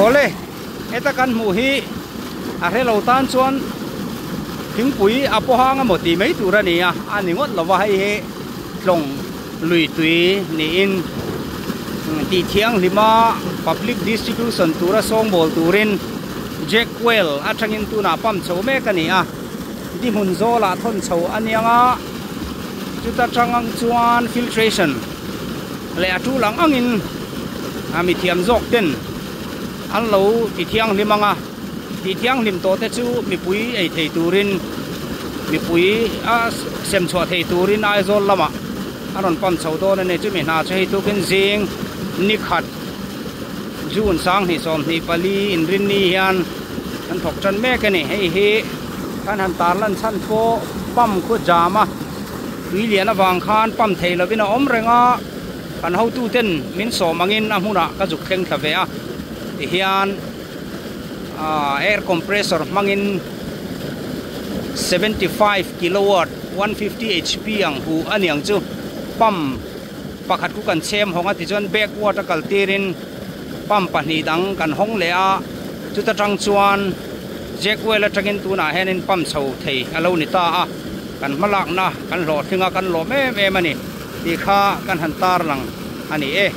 Awle, heta kan hmuh hi a hre lo tan chuan thingpui a pawhang emaw tih mai tur a ni a, a ni ngawt lova hei hi tlawng lui tui niin tih thianghlima public distribution tura sawngbawl turin Jack Well atangin tunah pump chho mek a ni a, di hmun zawlah thawn chho a niang a, chuta tang ang chuan filtration leh a tul ang angin a mi thiam zawk ten an lo ti thianghlim ang a, ti thianghlim tawh te chu mipui ei thei turin mipui a sem chhuah thei turin Aizawl lamah a rawn pump chho dawn a ni. Chumi hna chu hei tukin zing ni khat June 2024 inrinni hian an thawk tan mek a ni. Hei hi kan han tarlan chhan pawh pump khu jam a. Tui lian avang khan pump thei lovin a awm reng a, kan hotuten min sawm angin a hmunah ka zuk thleng thla ve a, tihian air compressor hmangin 75 kilowatt 150 hp ang hu a niang chu pump pakhat khu kan chhem hawng a tichuan backward a kal tirin pump pahnih dang kan hawng leh a, chuta tang chuan jack well atangin tunah hianin pump chho thei a lo ni ta a. Kan hmalakna kan hlawhtling a, kan lawm em em a ni tih kha kan han tarlang a ni e.